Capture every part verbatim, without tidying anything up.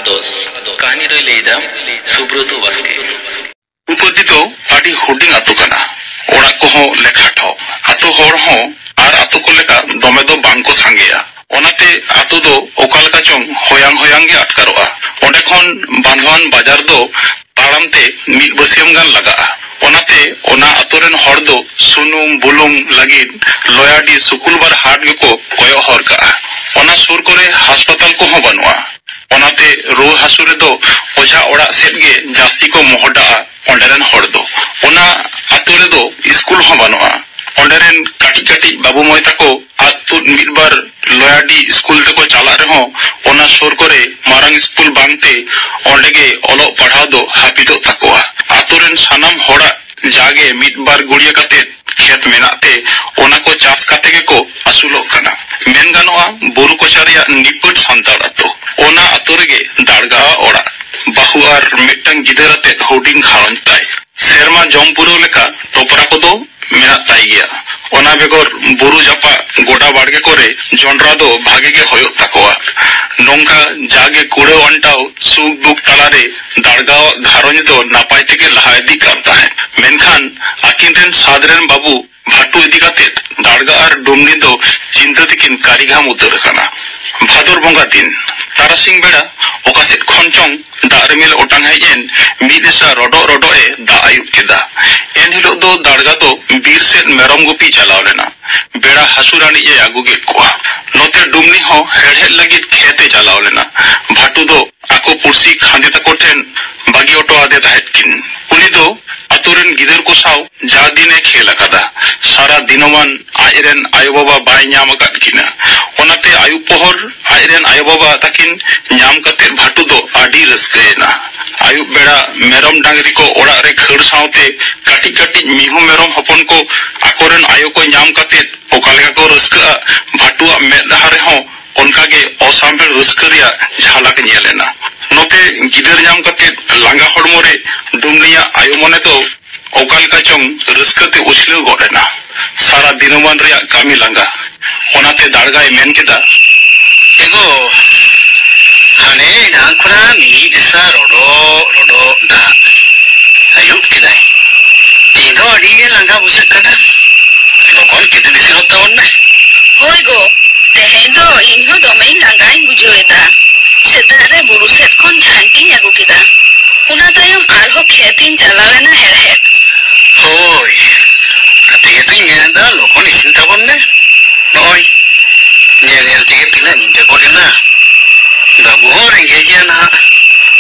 ᱫᱚᱥ, ᱠᱟᱹᱦᱱᱤ ᱫᱚᱭ ᱞᱟᱹᱭᱫᱟ ᱥᱩᱵᱨᱚᱛᱚ ᱵᱟᱥᱠᱮ᱾ ᱩᱯᱟᱹᱫᱤ ᱫᱚ ᱟᱹᱰᱤ ᱦᱩᱰᱤᱧ ᱟᱛᱳ ᱠᱟᱱᱟ᱾ ᱚᱲᱟᱜ ᱠᱚᱦᱚᱸ ᱞᱮᱠᱷᱟ ᱴᱷᱚᱠ᱾ ᱟᱛᱳ ᱦᱚᱲ ᱦᱚᱸ ᱟᱨ ᱟᱛᱳ ᱠᱚ ᱞᱮᱠᱟ ᱫᱚᱢᱮ ᱫᱚ ᱵᱟᱝ ᱠᱚ ᱥᱟᱸᱜᱮᱭᱟ᱾ ᱚᱱᱟᱛᱮ ᱟᱛᱳ ᱫᱚ ᱚᱠᱟ ᱞᱮᱠᱟ ᱪᱚᱝ ᱦᱚᱭᱟᱝ ᱦᱚᱭᱟᱝ ᱜᱮ ᱟᱴᱠᱟᱨᱚᱜᱼᱟ᱾ ᱚᱸᱰᱮ ᱠᱷᱚᱱ ᱵᱟᱸᱫᱷᱣᱟᱱ ᱵᱟᱡᱟᱨ ᱫᱚ ᱛᱟᱲᱟᱢ ᱛᱮ ᱢᱤᱫ ᱵᱟᱹᱥᱭᱟᱹᱢ ᱜᱟᱱ ᱞᱟᱜᱟᱜᱼᱟ᱾ ᱚᱱᱟᱛᱮ ᱚᱱᱟ ᱟᱛᱳ ᱨᱮᱱ ᱦᱚᱲ ᱫᱚ ᱥᱩᱱᱩᱢ ᱵᱩᱞᱩᱝ ᱞᱟᱹᱜᱤᱫ ᱞᱚᱭᱟᱰᱤ ᱥᱩᱠᱩᱞᱵᱟᱨ ᱦᱟᱴ ᱜᱮᱠᱚ ᱠᱚᱭᱚᱜ ᱦᱚᱨ ᱠᱟᱜᱼᱟ᱾ ᱚᱱᱟ ᱥᱩᱨ ᱠᱚᱨᱮ ᱦᱟᱥᱯᱟᱛᱟᱞ ᱠᱚᱦᱚᱸ ᱵᱟᱹᱱᱩᱜᱼᱟ᱾ ᱚᱱᱟᱛᱮ ᱨᱩᱣᱟᱹ ᱦᱟᱹᱥᱩ ᱨᱮᱫᱚ ᱚᱡᱷᱟ ᱚᱲᱟᱜ ᱥᱮᱫ ᱜᱮ ᱡᱟᱹᱥᱛᱤ ᱠᱚ ᱢᱚᱦᱰᱟᱜᱼᱟ ᱚᱸᱰᱮ ᱨᱮᱱ ᱦᱚᱲ ᱫᱚ᱾ ᱚᱱᱟ ᱟᱛᱳ ᱨᱮᱫᱚ ᱤᱥᱠᱩᱞ ᱦᱚᱸ ᱵᱟᱹᱱᱩᱜᱼᱟ᱾ ᱚᱸᱰᱮ ᱨᱮᱱ ᱠᱟᱹᱴᱤᱡ ᱠᱟᱹᱴᱤᱡ ᱵᱟᱹᱵᱩ ᱢᱟᱹᱭ ᱛᱟᱠᱚ ᱟᱫ ᱛᱩᱫ ᱢᱤᱫ ᱵᱟᱨ ᱞᱚᱭᱟᱰᱤ ᱤᱥᱠᱩᱞ ᱛᱮᱠᱚ ᱪᱟᱞᱟᱜ ᱨᱮᱦᱚᱸ, ᱚᱱᱟ ᱥᱩᱨ ᱠᱚᱨᱮ ᱢᱟᱨᱟᱝ ᱤᱥᱠᱩᱞ ᱵᱟᱝᱛᱮ ᱚᱸᱰᱮ ᱜᱮ ᱚᱞᱚᱜ ᱯᱟᱲᱦᱟᱣ ᱫᱚ ᱦᱟᱹᱯᱤᱫᱚᱜ ᱛᱟᱠᱚᱣᱟ᱾ ᱟᱛᱳ ᱨᱮᱱ ᱥᱟᱱᱟᱢ ᱦᱚᱲᱟᱜ ᱡᱟᱜᱮ ᱢᱤᱫ ᱵᱟᱨ ᱜᱩᱲᱤᱭᱟᱹ ᱠᱟᱛᱮ ᱠᱷᱮᱛ ᱢᱮᱱᱟᱜ ᱛᱮ, ᱚᱱᱟ ᱠᱚ ᱪᱟᱥ ᱠᱟᱛᱮ ᱜᱮᱠᱚ ᱟᱹᱥᱩᱞᱚᱜ ᱠᱟᱱᱟ᱾ ᱢᱮᱱ ᱜᱟᱱᱚᱜᱼᱟ, ᱵᱩᱨᱩ ᱠᱚᱪᱟ ᱨᱮᱭᱟᱜ ᱱᱤᱯᱟᱹᱴ ᱥᱟᱱᱛᱟᱲ ᱟᱛᱳ᱾ ᱚᱱᱟ ᱟᱛᱳ ᱨᱮᱜᱮ ᱫᱟᱲᱜᱟᱣᱟᱜ ᱚᱲᱟᱜ᱾ ᱵᱟᱹᱦᱩ ᱟᱨ ᱢᱤᱫᱴᱟᱝ ᱜᱤᱫᱟᱹᱨ ᱟᱛᱮ ᱦᱩᱰᱤᱧ ᱜᱷᱟᱨᱚᱸᱡᱽ ᱛᱟᱭ᱾ ᱥᱮᱨᱢᱟ ᱡᱚᱢ ᱯᱩᱨᱟᱹᱣ ᱞᱮᱠᱟ ᱴᱚᱯᱨᱟ ᱠᱚᱫᱚ ᱢᱮᱱᱟᱜ ᱛᱟᱭ ᱜᱮᱭᱟ᱾ ᱚᱱᱟ ᱵᱮᱜᱚᱨ ᱵᱩᱨᱩ ᱡᱟᱯᱟᱜ ᱜᱚᱰᱟ ᱵᱟᱲᱜᱮ ᱠᱚᱨᱮ ᱡᱚᱱᱰᱨᱟ ᱫᱚ ᱵᱷᱟᱜᱮ ᱜᱮ ᱦᱩᱭᱩᱜ ᱛᱟᱠᱚᱣᱟ᱾ ᱱᱚᱝᱠᱟ ᱡᱟᱜᱮ ᱠᱩᱲᱟᱹᱣ ᱟᱱᱴᱟᱣ ᱥᱩᱠ ᱫᱩᱠ ᱛᱟᱞᱟᱨᱮ ᱫᱟᱲᱜᱟᱣᱟᱜ ᱜᱷᱟᱨᱚᱸᱡᱽ ᱫᱚ ᱱᱟᱯᱟᱭ ᱛᱮᱜᱮ ᱞᱟᱦᱟ ᱤᱫᱤᱜ ᱠᱟᱱ ᱛᱟᱦᱮᱸᱫ᱾ ᱢᱮᱱᱠᱷᱟᱱ ᱟᱹᱠᱤᱱ ᱨᱮᱱ ᱥᱟᱫ ᱨᱮᱱ ᱵᱟᱹᱵᱩ ᱵᱷᱟᱴᱩ ᱤᱫᱤ ᱠᱟᱛᱮ ᱫᱟᱲᱜᱟ ᱟᱨ ᱰᱩᱢᱱᱤ ᱫᱚ ᱪᱤᱱᱛᱟᱹ ᱛᱮᱠᱤᱱ ᱠᱟᱹᱨᱤᱜᱷᱟᱢ ᱩᱛᱟᱹᱨ ᱟᱠᱟᱱᱟ᱾ ᱵᱷᱟᱫᱚᱨ ᱵᱚᱸᱜᱟ ᱫᱤᱱ ᱛᱟᱨᱟᱥᱤᱧ ᱵᱮᱲᱟ ᱚᱠᱟ ᱥᱮᱫ ᱠᱷᱚᱱ ᱪᱚᱝ ᱫᱟᱜ ᱨᱤᱢᱤᱞ ᱚᱴᱟᱝ ᱦᱮᱡ ᱮᱱ, ᱢᱤᱫ ᱮᱥᱟ ᱨᱚᱰᱚᱜ ᱨᱚᱰᱚᱜ ᱮ ᱫᱟᱜ ᱟᱹᱭᱩᱵ ᱠᱮᱫᱟ᱾ ᱮᱱᱦᱤᱞᱳᱜ ᱫᱚ ᱫᱟᱲᱜᱟ ᱫᱚ ᱵᱤᱨ ᱥᱮᱫ ᱢᱮᱨᱚᱢ ᱜᱩᱯᱤ ᱪᱟᱞᱟᱣ ᱞᱮᱱᱟ᱾ ᱵᱮᱲᱟ ᱦᱟᱹᱥᱩᱨ ᱟᱹᱱᱤᱡ ᱮ ᱟᱹᱜᱩ ᱠᱮᱫ ᱠᱚᱣᱟ᱾ ᱱᱚᱛᱮ ᱰᱩᱢᱱᱤ ᱦᱚᱸ ᱦᱮᱲᱦᱮᱫ ᱞᱟᱹᱜᱤᱫ ᱠᱷᱮᱛ ᱮ ᱪᱟᱞᱟᱣ ᱞᱮᱱᱟ᱾ ᱵᱷᱟᱴᱩ ᱫᱚ ᱟᱠᱚ ᱯᱩᱲᱥᱤ ᱠᱷᱟᱸᱫᱮ ᱛᱟᱠᱚ ᱴᱷᱮᱱ ᱵᱟᱹᱜᱤ ᱚᱴᱚ ᱟᱫᱮ ᱛᱟᱦᱮᱸᱫ ᱠᱤᱱ᱾ ᱩᱱᱤ ᱫᱚ ᱟᱛᱳ ᱨᱮᱱ ᱜᱤᱫᱟᱹᱨ ᱠᱚ ᱥᱟᱶ ᱡᱟ ᱫᱤᱱ ᱮ ᱠᱷᱮᱞ ᱟᱠᱟᱫᱟ᱾ ᱥᱟᱨᱟ ᱫᱤᱱᱚᱢᱟᱱ ᱟᱡ ᱨᱮᱱ ᱟᱭᱳᱼᱵᱟᱵᱟ ᱵᱟᱭ ᱧᱟᱢ ᱟᱠᱟᱫ ᱠᱤᱱᱟ᱾ ᱚᱱᱟᱛᱮ ᱟᱹᱭᱩᱵ ᱯᱚᱦᱚᱨ ᱟᱡ ᱨᱮᱱ ᱟᱭᱳᱼᱵᱟᱵᱟ ᱛᱟᱹᱠᱤᱱ ᱧᱟᱢ ᱠᱟᱛᱮ ᱵᱷᱟᱴᱩ ᱫᱚ ᱟᱹᱰᱤ ᱨᱟᱹᱥᱠᱟᱹᱭᱮᱱᱟ᱾ ᱟᱹᱭᱩᱵ ᱵᱮᱲᱟ ᱢᱮᱨᱚᱢ ᱰᱟᱝᱨᱤ ᱠᱚ ᱚᱲᱟᱜ ᱨᱮ ᱠᱷᱟᱹᱲ ᱥᱟᱶᱛᱮ ᱠᱟᱹᱴᱤᱡ ᱠᱟᱹᱴᱤᱡ ᱢᱤᱦᱩ ᱢᱮᱨᱚᱢ ᱦᱚᱯᱚᱱ ᱠᱚ ᱟᱠᱚᱨᱮᱱ ᱟᱭᱳ ᱠᱚ ᱧᱟᱢ ᱠᱟᱛᱮ ᱚᱠᱟ ᱞᱮᱠᱟ ᱠᱚ ᱨᱟᱹᱥᱠᱟᱹᱜᱼᱟ, ᱵᱷᱟᱴᱩᱣᱟᱜ ᱢᱮᱫᱦᱟ ᱨᱮᱦᱚᱸ ᱚᱱᱠᱟᱜᱮ ᱚᱥᱟᱢᱵᱷᱮᱲ ᱨᱟᱹᱥᱠᱟᱹ ᱨᱮᱭᱟᱜ ᱡᱷᱟᱞᱟᱠ ᱧᱮᱞ ᱮᱱᱟ᱾ ᱱᱚᱛᱮ ᱜᱤᱫᱟᱹᱨ ᱧᱟᱢ ᱠᱟᱛᱮ ᱞᱟᱸᱜᱟ ᱦᱚᱲᱢᱚ ᱨᱮ ᱰᱩᱢᱱᱤᱭᱟᱜ ᱟᱭᱳ ᱢᱚᱱᱮ ᱫᱚ ᱚᱠᱟ ᱞᱮᱠᱟ ᱪᱚᱝ ᱨᱟᱹᱥᱠᱟᱹ ᱛᱮ ᱩᱪᱷᱞᱟᱹᱣ ᱜᱚᱫ ᱮᱱᱟ᱾ ᱥᱟᱨᱟ ᱫᱤᱱᱟᱹᱢᱟᱱ ᱨᱮᱭᱟᱜ ᱠᱟᱹᱢᱤ ᱞᱟᱸᱜᱟ᱾ ᱚᱱᱟᱛᱮ ᱫᱟᱲᱜᱟᱭ ᱢᱮᱱ ᱠᱮᱫᱟ, ᱮᱜᱳ, ᱦᱟᱱᱮ ᱮᱱᱟᱝ ᱠᱷᱚᱱᱟᱜ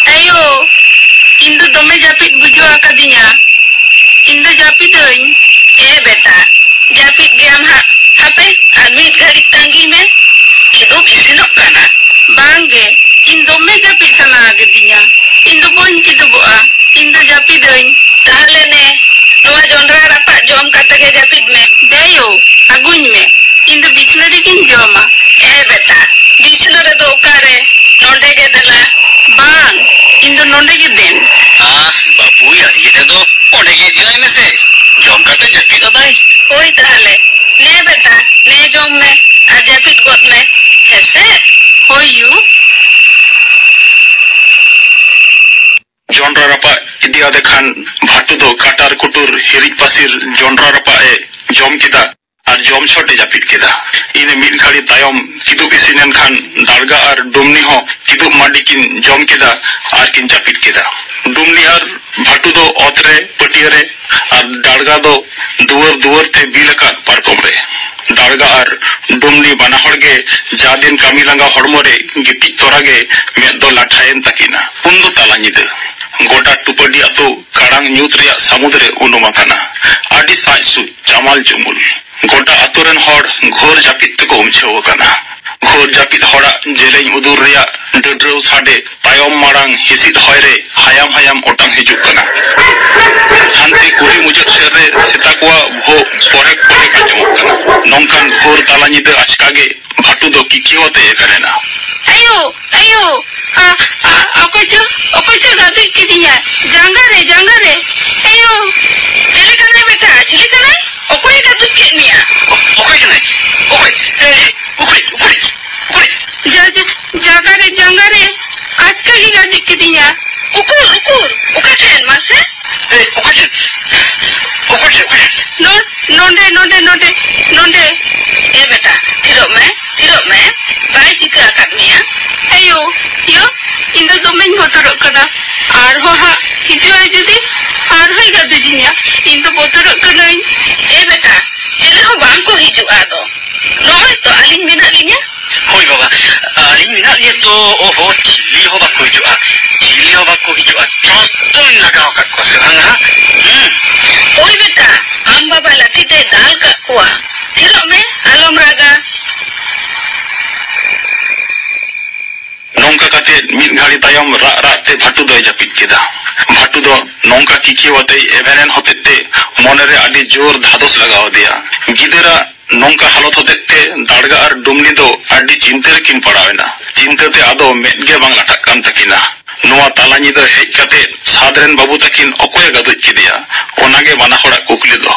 ᱚᱸᱰᱮ ᱜᱮ ᱫᱮᱱ᱾ ᱟᱦ, ᱵᱟᱹᱵᱩᱭ ᱟᱹᱨᱤᱭᱮᱫ ᱫᱚ, ᱚᱸᱰᱮ ᱜᱮ ᱤᱫᱤᱭᱟᱭ ᱢᱮᱥᱮ᱾ ᱡᱚᱢ ᱠᱟᱛᱮ ᱡᱟᱹᱯᱤᱫ ᱟᱫᱟᱭ᱾ ᱦᱳᱭ ᱛᱟᱦᱞᱮ, ᱱᱮ ᱵᱮᱴᱟ, ᱱᱮ ᱡᱚᱢ ᱢᱮ ᱟᱨ ᱡᱟᱹᱯᱤᱫ ᱜᱚᱫ ᱢᱮ, ᱦᱮᱸᱥᱮ? ᱦᱳᱭ ᱭᱩ᱾ ᱡᱚᱱᱰᱨᱟ ᱨᱟᱯᱟᱜ ᱤᱫᱤ ᱟᱫᱮ ᱠᱷᱟᱱ ᱵᱷᱟᱴᱩ ᱫᱚ ᱠᱟᱴᱟᱨ ᱠᱩᱴᱩᱨ ᱦᱤᱨᱤᱡ ᱯᱟᱹᱥᱤᱨ ᱡᱚᱱᱰᱨᱟ ᱨᱟᱯᱟᱜ ᱮ ᱡᱚᱢ ᱠᱮᱫᱟ᱾ ᱟᱨ ᱡᱚᱢ ᱪᱷᱚᱴ ᱮ ᱡᱟᱹᱯᱤᱫ ᱠᱮᱫᱟ᱾ ᱤᱱᱟᱹ ᱢᱤᱫ ᱜᱷᱟᱹᱲᱤ ᱛᱟᱭᱚᱢ ᱠᱤᱫᱩᱵ ᱤᱥᱤᱱ ᱮᱱ ᱠᱷᱟᱱ ᱫᱟᱲᱜᱟ ᱟᱨ ᱰᱩᱢᱱᱤ ᱦᱚᱸ ᱠᱤᱫᱩᱵ ᱢᱟᱹᱰᱤ ᱠᱤᱱ ᱡᱚᱢ ᱠᱮᱫᱟ ᱟᱨ ᱠᱤᱱ ᱡᱟᱹᱯᱤᱫ ᱠᱮᱫᱟ᱾ ᱰᱩᱢᱱᱤ ᱟᱨ ᱵᱷᱟᱴᱩ ᱫᱚ ᱚᱛ ᱨᱮ ᱯᱟᱹᱴᱭᱟᱹ ᱨᱮ ᱟᱨ ᱫᱟᱲᱜᱟ ᱫᱚ ᱫᱩᱣᱟᱹᱨ ᱫᱩᱣᱟᱹᱨ ᱛᱮ ᱵᱤᱞ ᱟᱠᱟᱫ ᱯᱟᱨᱠᱚᱢ ᱨᱮ᱾ ᱫᱟᱲᱜᱟ ᱟᱨ ᱰᱩᱢᱱᱤ ᱵᱟᱱᱟ ᱦᱚᱲ ᱜᱮ ᱡᱟ ᱫᱤᱱ ᱠᱟᱹᱢᱤ ᱞᱟᱸᱜᱟ ᱦᱚᱲᱢᱚ ᱨᱮ ᱜᱤᱛᱤᱡ ᱛᱚᱨᱟ ᱜᱮ ᱢᱮᱫ ᱫᱚ ᱞᱟᱴᱷᱟᱭᱮᱱ ᱛᱟᱹᱠᱤᱱᱟ᱾ ᱩᱱ ᱫᱚ ᱛᱟᱞᱟ ᱧᱤᱫᱟᱹ᱾ ᱜᱚᱴᱟ ᱴᱩᱯᱟᱹᱰᱤ ᱟᱹᱛᱩ ᱠᱟᱲᱟᱝ ᱧᱩᱛ ᱨᱮᱭᱟᱜ ᱥᱟᱹᱢᱩᱫ ᱨᱮ ᱩᱱᱩᱢ ᱟᱠᱟᱱᱟ᱾ ᱟᱹᱰᱤ ᱥᱟᱡ ᱥᱩᱡ ᱪᱟᱢᱟᱞ ᱪᱩᱢᱩᱞ᱾ ᱜᱚᱴᱟ ᱟᱛᱳ ᱨᱮᱱ ᱦᱚᱲ ᱜᱷᱳᱨ ᱡᱟᱹᱯᱤᱫ ᱛᱮᱠᱚ ᱩᱢᱪᱷᱟᱹᱣ ᱟᱠᱟᱱᱟ᱾ ᱜᱷᱳᱨ ᱡᱟᱹᱯᱤᱫ ᱦᱚᱲᱟᱜ ᱡᱮᱞᱮᱧ ᱩᱫᱩᱨ ᱨᱮᱭᱟᱜ ᱰᱟᱹᱰᱨᱟᱹᱣ ᱥᱟᱰᱮ ᱛᱟᱭᱚᱢ ᱢᱟᱲᱟᱝ ᱦᱤᱥᱤᱫ ᱦᱚᱭ ᱨᱮ ᱦᱟᱭᱟᱢ ᱦᱟᱭᱟᱢ ᱚᱴᱟᱝ ᱦᱤᱡᱩᱜ ᱠᱟᱱᱟ᱾ ᱦᱟᱱᱛᱮ ᱠᱩᱞᱦᱤ ᱢᱩᱪᱟᱹᱫ ᱥᱮᱫ ᱨᱮ ᱥᱮᱛᱟ ᱠᱚᱣᱟᱜ ᱵᱷᱳᱜ ᱯᱚᱨᱮᱠ ᱯᱚᱨᱮᱠ ᱟᱸᱡᱚᱢᱚᱜ ᱠᱟᱱᱟ᱾ ᱱᱚᱝᱠᱟᱱ ᱜᱷᱳᱨ ᱛᱟᱞᱟ ᱧᱤᱫᱟᱹ ᱟᱪᱠᱟ ᱜᱮ ᱵᱷᱟᱴᱩ ᱫᱚ ᱠᱤᱠᱤᱣ ᱟᱛᱮ ᱮᱵᱷᱮᱱ ᱮᱱᱟ᱾ ᱟᱭᱳ, ᱟᱭᱳ, ᱟ, ᱟ, ᱚᱠᱚᱭ ᱪᱚ, ᱚᱠᱚᱭ ᱪᱚ ᱜᱟᱹᱫᱩᱡ ᱠᱤᱫᱤᱧᱟ᱾ ᱡᱟᱸᱜᱟ ᱨᱮ, ᱡᱟᱸᱜᱟ ᱨᱮ᱾ ᱮᱭᱳ, ᱪᱤᱞᱤ ᱠᱟᱱᱟᱭ ᱵᱮᱴᱟ? ᱪᱤᱞᱤ ᱠᱟᱱᱟᱭ? ᱚᱠᱚᱭᱮ ᱜᱟᱹᱫᱩᱡ ᱠᱮᱫ ᱢᱮᱭᱟ? ᱚᱠᱚᱭ ᱠᱟᱱᱟᱭ? ᱚᱠᱚᱭ? ᱮ, ᱩᱠᱩᱲᱤᱡ, ᱩᱠᱩᱲᱤᱡ, ᱩᱠᱩᱲᱤᱡ᱾ ᱡᱟ, ᱡᱟ, ᱡᱟᱸᱜᱟ ᱨᱮ, ᱡᱟᱸᱜᱟ ᱨᱮ᱾ ᱟᱪᱠᱟ ᱜᱮ ᱜᱟᱹᱫᱩᱡ ᱠᱤᱫᱤᱧᱟ᱾ ᱩᱠᱩᱨ, ᱩᱠᱩᱨ? ᱚᱠᱟ ᱴᱷᱮᱱ ᱢᱟᱥᱮ? ᱮ, ᱚᱠᱚᱭ ᱴᱷᱮᱱ? ᱚᱠᱚᱭ ᱴᱷᱮᱱ, ᱚᱠᱚᱭ ᱴᱷᱮᱱ? ᱱᱚ-, ᱱᱚᱰᱮ, ᱱᱚᱰᱮ, ᱱᱚᱰᱮ, ᱱᱚᱰᱮ᱾ ᱮ ᱵᱮᱴᱟ, ᱛᱷᱤᱨᱚᱜ ᱢᱮ, ᱛᱷᱤᱨᱚᱜ ᱢᱮ᱾ ᱵᱟᱭ ᱪᱤᱠᱟᱹ ᱟᱠᱟᱫ ᱢᱮᱭᱟ᱾ ᱟᱭᱳ, ᱭᱳ, ᱤᱧ ᱫᱚ ᱫᱚᱢᱮᱧ ᱵᱚᱛᱚᱨᱚᱜ ᱠᱟᱱᱟ᱾ ᱟᱨᱦᱚᱸ ᱦᱟᱸᱜ ᱦᱤᱡᱩᱜ ᱟᱭ ᱡᱩᱫᱤ, ᱟᱨᱦᱚᱸᱭ ᱜᱟᱹᱫᱩᱡᱤᱧᱟ᱾ ᱤᱧ ᱫᱚ ᱵᱚᱛᱚᱨᱚᱜ ᱠᱟᱹᱱᱟᱹᱧ᱾ ᱮ ᱵᱮᱴᱟ, ᱪᱤᱞᱤ ᱦᱚᱸ ᱵᱟᱝ ᱠᱚ ᱦᱤᱡᱩᱜᱼᱟ ᱟᱫᱚ᱾ ᱱᱚᱜᱼᱚᱭ ᱛᱚ ᱟᱹᱞᱤᱧ ᱢᱮᱱᱟᱜ ᱞᱤᱧᱟ᱾ ᱦᱳᱭ ᱵᱟᱵᱟ, ᱟᱹᱞᱤᱧ ᱢᱮᱱᱟᱜ ᱞᱤᱧᱟ ᱛᱚ᱾ ᱚᱦᱚ, ᱪᱤᱞᱤ ᱦᱚᱸ ᱵᱟᱠᱚ ᱦᱤᱡᱩᱜᱼᱟ, ᱪᱤᱞᱤ ᱦᱚᱸ ᱵᱟᱠᱚ ᱦᱤᱡᱩᱜᱼᱟ᱾ ᱡᱚᱛᱚᱧ ᱞᱟᱜᱟᱣ ᱟᱠᱟᱫ ᱠᱚᱣᱟ ᱥᱮ ᱵᱟᱝ ᱦᱟᱸᱜ? ᱦᱩᱸ᱾ ᱳᱭ ᱵᱮᱴᱟ, ᱟᱢ ᱵᱟᱵᱟ ᱞᱟᱹᱴᱷᱤ ᱛᱮᱭ ᱫᱟᱞ ᱠᱟᱜ ᱠᱚᱣᱟ᱾ ᱛᱷᱤᱨᱚᱜ ᱢᱮ, ᱟᱞᱚᱢ ᱨᱟᱜᱟ᱾ ᱱᱚᱝᱠᱟ ᱠᱟᱛᱮ ᱢᱤᱫ ᱜᱷᱟᱹᱲᱤ ᱛᱟᱭᱚᱢ ᱨᱟᱜ ᱨᱟᱜ ᱛᱮ ᱵᱷᱟᱴᱩ ᱫᱚᱭ ᱡᱟᱹᱯᱤᱫ ᱠᱮᱫᱟ᱾ ᱵᱷᱟᱴᱩ ᱫᱚ ᱱᱚᱝᱠᱟ ᱠᱤᱠᱤᱭᱟᱹᱣ ᱟᱛᱮᱭ ᱮᱵᱷᱮᱱ ᱮᱱ ᱦᱚᱛᱮᱡ ᱛᱮ ᱢᱚᱱᱮᱨᱮ ᱟᱹᱰᱤ ᱡᱳᱨ ᱫᱷᱟᱫᱚᱥ ᱞᱟᱜᱟᱣ ᱟᱫᱮᱭᱟ᱾ ᱜᱤᱫᱟᱹᱨᱟᱜ ᱱᱚᱝᱠᱟ ᱦᱟᱞᱚᱛ ᱦᱚᱛᱮᱡ ᱛᱮ ᱫᱟᱲᱜᱟ ᱟᱨ ᱰᱩᱢᱱᱤ ᱫᱚ ᱟᱹᱰᱤ ᱪᱤᱱᱛᱟᱹ ᱨᱮᱠᱤᱱ ᱯᱟᱲᱟᱣ ᱮᱱᱟ᱾ ᱪᱤᱱᱛᱟᱹ ᱛᱮ ᱟᱫᱚ ᱢᱮᱫ ᱜᱮ ᱵᱟᱝ ᱞᱟᱴᱷᱟᱜ ᱠᱟᱱ ᱛᱟᱹᱠᱤᱱᱟ᱾ ᱱᱚᱣᱟ ᱛᱟᱞᱟ ᱧᱤᱫᱟᱹ ᱦᱮᱡ ᱠᱟᱛᱮ ᱥᱟᱫᱽ ᱨᱮᱱ ᱵᱟᱹᱵᱩ ᱛᱟᱹᱠᱤᱱ ᱚᱠᱚᱭᱮ ᱜᱟᱹᱫᱩᱡ ᱠᱮᱫᱮᱭᱟ? ᱚᱱᱟᱜᱮ ᱵᱟᱱᱟ ᱦᱚᱲᱟᱜ ᱠᱩᱠᱞᱤ ᱫᱚ᱾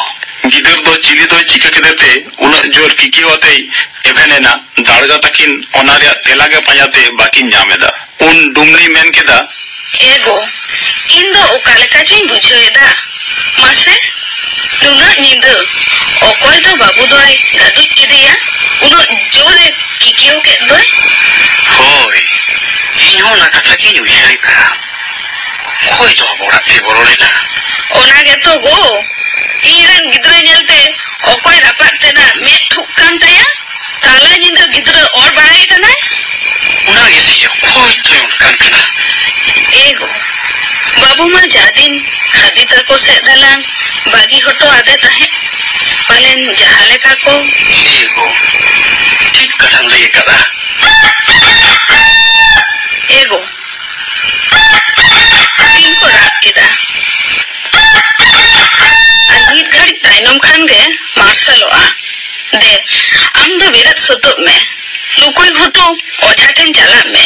ᱜᱤᱫᱟᱹᱨ ᱫᱚ ᱪᱤᱞᱤ ᱫᱚᱭ ᱪᱤᱠᱟᱹ ᱠᱮᱫᱮ ᱛᱮ ᱩᱱᱟᱹᱜ ᱡᱳᱨ ᱠᱤᱠᱤᱭᱟᱹᱣ ᱟᱛᱮᱭ ᱮᱵᱷᱮᱱ ᱮᱱᱟ? ᱫᱟᱲᱜᱟ ᱛᱟᱹᱠᱤᱱ ᱚᱱᱟ ᱨᱮᱭᱟᱜ ᱛᱮᱞᱟ ᱜᱮ ᱯᱟᱸᱡᱟ ᱛᱮ ᱵᱟᱹᱠᱤᱱ ᱧᱟᱢ ᱮᱫᱟ᱾ ᱩᱱ ᱰᱩᱢᱱᱤᱭ ᱢᱮᱱ ᱠᱮᱫᱟ, "ᱮ ᱜᱚ, ᱤᱧ ᱫᱚ ᱚᱠᱟ ᱞᱮᱠᱟ ᱪᱚᱧ ᱵᱩᱡᱷᱟᱹᱣ ᱮᱫᱟ᱾ ᱢᱟᱥᱮ, ᱱᱩᱱᱟᱹᱜ ᱧᱤᱫᱟᱹ ᱚᱠᱚᱭ ᱫᱚ ᱵᱟᱹᱵᱩ ᱫᱚᱭ ᱜᱟᱹᱫᱩᱡ ᱠᱮᱫᱮᱭᱟ? ᱩᱱᱟᱹᱜ ᱡᱳᱨᱮ ᱠᱤᱠᱤᱭᱟᱹᱣ ᱠᱮᱫ ᱫᱚᱭ?" "ᱦᱳᱭ, ᱤᱧ ᱦᱚᱸ ᱚᱱᱟ ᱠᱟᱛᱷᱟ ᱜᱤᱧ ᱩᱭᱦᱟᱹᱨ ᱮᱫᱟ᱾ ᱚᱠᱚᱭ ᱫᱚ ᱟᱵᱚ ᱚᱲᱟᱜ ᱛᱮᱭ ᱵᱚᱞᱚ ᱞᱮᱱᱟ?" "ᱚᱱᱟ ᱜᱮᱛᱚ ᱜᱚ, ᱤᱧ ᱨᱮᱱ ᱜᱤᱫᱽᱨᱟᱹ ᱧᱮᱞᱛᱮ ᱚᱠᱚᱭ ᱨᱟᱯᱟᱜ ᱛᱮᱱᱟᱜ ᱢᱮᱫ ᱴᱷᱩᱠ ᱠᱟᱱ ᱛᱟᱭᱟ? ᱛᱟᱞᱟ ᱧᱤᱫᱟᱹ ᱜᱤᱫᱽᱨᱟᱹ ᱚᱨ ᱵᱟᱲᱟᱭᱮ ᱠᱟᱱᱟᱭ?" "ᱚᱱᱟ ᱜᱮᱥᱮ, ᱚᱠᱚᱭ ᱫᱚᱭ ᱚᱱᱠᱟᱱ ᱠᱟᱱᱟ?" "ᱮ ᱜᱚ, ᱵᱟᱹᱵᱩ ᱢᱟ ᱡᱟ ᱫᱤᱱ ᱠᱷᱟᱫᱤ ᱛᱟᱠᱚ ᱥᱮᱫ ᱫᱟᱞᱟᱝ ᱵᱟᱹᱜᱤ ᱦᱚᱴᱚ ᱟᱫᱮ ᱛᱟᱦᱮᱸᱫ, ᱯᱟᱞᱮᱱ ᱡᱟᱦᱟᱸ ᱞᱮᱠᱟ ᱠᱚ" "ᱮ ᱜᱚ, ᱴᱷᱤᱠ ᱠᱟᱛᱷᱟᱢ ᱞᱟᱹᱭ ᱟᱠᱟᱫᱟ᱾ ᱮ ᱜᱚ, ᱥᱤᱢ ᱠᱚ ᱨᱟᱜ ᱠᱮᱫᱟ᱾ ᱟᱨ ᱢᱤᱫ ᱜᱷᱟᱹᱲᱤᱡ ᱛᱟᱭᱱᱚᱢ ᱠᱷᱟᱱ ᱜᱮ ᱢᱟᱨᱥᱟᱞᱚᱜᱼᱟ᱾ ᱫᱮ, ᱟᱢ ᱫᱚ ᱵᱮᱨᱮᱫ ᱥᱟᱹᱛᱚᱜ ᱢᱮ᱾ ᱞᱩᱠᱩᱭ ᱜᱷᱩᱴᱩ ᱚᱡᱷᱟ ᱴᱷᱮᱱ ᱪᱟᱞᱟᱜ ᱢᱮ᱾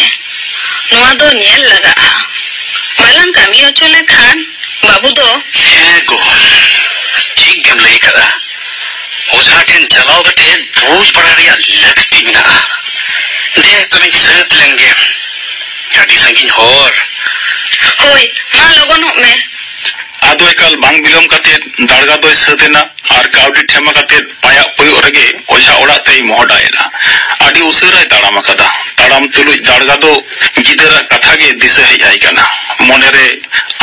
ᱱᱚᱣᱟ ᱫᱚ ᱧᱮᱞ ᱞᱟᱜᱟᱜᱼᱟ᱾ ᱵᱟᱞᱟᱝ ᱠᱟᱹᱢᱤ ᱦᱚᱪᱚ ᱞᱮᱠᱷᱟᱱ ᱵᱟᱹᱵᱩ ᱫᱚ" "ᱦᱮᱸ ᱜᱚ, ᱴᱷᱤᱠ ᱜᱮᱢ ᱞᱟᱹᱭ ᱟᱠᱟᱫᱟ᱾ ᱚᱡᱷᱟ ᱴᱷᱮᱱ ᱪᱟᱞᱟᱣ ᱠᱟᱛᱮ ᱵᱩᱡᱽ ᱵᱟᱲᱟ ᱨᱮᱭᱟᱜ ᱞᱟᱹᱠᱛᱤ ᱢᱮᱱᱟᱜᱼᱟ᱾ ᱫᱮ, ᱛᱚᱵᱮᱧ ᱥᱟᱹᱛ ᱞᱮᱱ ᱜᱮ᱾ ᱟᱹᱰᱤ ᱥᱟᱺᱜᱤᱧ ᱦᱚᱨ᱾" "ᱦᱳᱭ, ᱢᱟ ᱞᱚᱜᱚᱱᱚᱜ ᱢᱮ᱾" ᱟᱫᱚ ᱮᱠᱟᱞ ᱵᱟᱝ ᱵᱤᱞᱚᱢ ᱠᱟᱛᱮ ᱫᱟᱲᱜᱟ ᱫᱚᱭ ᱥᱟᱹᱛ ᱮᱱᱟ ᱟᱨ ᱠᱟᱹᱣᱰᱤ ᱴᱷᱮᱢᱟ ᱠᱟᱛᱮ ᱯᱟᱭᱟᱜ ᱯᱚᱭᱚᱜ ᱨᱮᱜᱮ ᱚᱡᱷᱟ ᱚᱲᱟᱜ ᱛᱮᱭ ᱢᱚᱦᱰᱟᱭᱮᱱᱟ᱾ ᱟᱹᱰᱤ ᱩᱥᱟᱹᱨᱟᱭ ᱛᱟᱲᱟᱢ ᱟᱠᱟᱫᱟ᱾ ᱛᱟᱲᱟᱢ ᱛᱩᱞᱩᱡ ᱫᱟᱲᱜᱟ ᱫᱚ ᱜᱤᱫᱟᱹᱨᱟᱜ ᱠᱟᱛᱷᱟ ᱜᱮ ᱫᱤᱥᱟᱹ ᱦᱮᱡ ᱟᱭ ᱠᱟᱱᱟ᱾ ᱢᱚᱱᱮᱨᱮ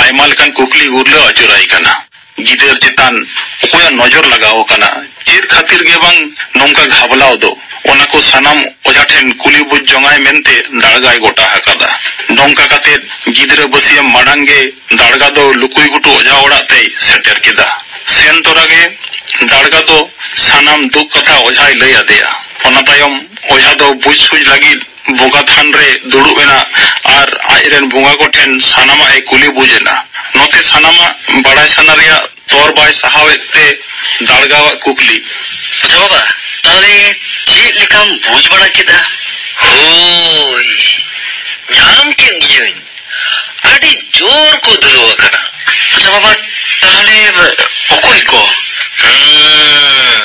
ᱟᱭᱢᱟ ᱞᱮᱠᱟᱱ ᱠᱩᱠᱞᱤ ᱜᱩᱨᱞᱟᱹᱣ ᱟᱹᱪᱩᱨᱟᱭ ᱠᱟᱱᱟ᱾ ᱜᱤᱫᱟᱹᱨ ᱪᱮᱛᱟᱱ ᱚᱠᱚᱭᱟᱜ ᱱᱚᱡᱚᱨ ᱞᱟᱜᱟᱣ ᱟᱠᱟᱱᱟ? ᱪᱮᱫ ᱠᱷᱟᱹᱛᱤᱨ ᱜᱮ ᱵᱟᱝ ᱱᱚᱝᱠᱟ ᱜᱷᱟᱵᱞᱟᱣ ᱫᱚ? ᱚᱱᱟ ᱠᱚ ᱥᱟᱱᱟᱢ ᱚᱡᱷᱟ ᱴᱷᱮᱱ ᱠᱩᱞᱤ ᱵᱩᱡᱽ ᱡᱚᱝᱟᱭ ᱢᱮᱱᱛᱮ ᱫᱟᱲᱜᱟᱭ ᱜᱚᱴᱟ ᱟᱠᱟᱫᱟ᱾ ᱱᱚᱝᱠᱟ ᱠᱟᱛᱮ ᱜᱤᱫᱽᱨᱟᱹ ᱵᱟᱹᱥᱭᱟᱹᱢ ᱢᱟᱲᱟᱝ ᱜᱮ ᱫᱟᱲᱜᱟ ᱫᱚ ᱞᱩᱠᱩᱭ ᱜᱷᱩᱴᱩ ᱚᱡᱷᱟ ᱚᱲᱟᱜ ᱛᱮᱭ ᱥᱮᱴᱮᱨ ᱠᱮᱫᱟ᱾ ᱥᱮᱱ ᱛᱚᱨᱟ ᱜᱮ ᱫᱟᱲᱜᱟ ᱫᱚ ᱥᱟᱱᱟᱢ ᱫᱩᱠ ᱠᱟᱛᱷᱟ ᱚᱡᱷᱟᱭ ᱞᱟᱹᱭ ᱟᱫᱮᱭᱟ᱾ ᱚᱱᱟ ᱛᱟᱭᱚᱢ ᱚᱡᱷᱟ ᱫᱚ ᱵᱩᱡᱽ ᱥᱩᱡᱽ ᱞᱟᱹᱜᱤᱫ ᱵᱚᱸᱜᱟ ᱛᱷᱟᱱ ᱨᱮ ᱫᱩᱲᱩᱵ ᱮᱱᱟ ᱟᱨ ᱟᱡ ᱨᱮᱱ ᱵᱚᱸᱜᱟ ᱠᱚ ᱴᱷᱮᱱ ᱥᱟᱱᱟᱢᱟᱜ ᱮ ᱠᱩᱞᱤ ᱵᱩᱡᱽ ᱮᱱᱟ᱾ ᱱᱚᱛᱮ ᱥᱟᱱᱟᱢᱟᱜ ᱵᱟᱲᱟᱭ ᱥᱟᱱᱟ ᱨᱮᱭᱟᱜ ᱛᱚᱨ ᱵᱟᱭ ᱥᱟᱦᱟᱣᱮᱫ ᱛᱮ ᱫᱟᱲᱜᱟᱣᱟᱜ ᱠᱩᱠᱞᱤ᱾ ᱟᱪᱪᱷᱟ ᱵᱟᱵᱟ, ᱛᱟᱦᱞᱮ ᱪᱮᱫ ᱞᱮᱠᱟᱢ ᱵᱩᱡᱽ ᱵᱟᱲᱟ ᱠᱮᱫᱟ? ᱦᱳᱭ, ᱧᱟᱢ ᱠᱮᱫ ᱜᱤᱭᱟᱹᱧ᱾ ᱟᱹᱰᱤ ᱡᱳᱨ ᱠᱚ ᱫᱷᱩᱨᱟᱹᱣ ᱟᱠᱟᱱᱟ᱾ ᱟᱪᱪᱷᱟ ᱵᱟᱵᱟ, ᱛᱟᱦᱞᱮ ᱚᱠᱚᱭ ᱠᱚ? ᱦᱩᱸ,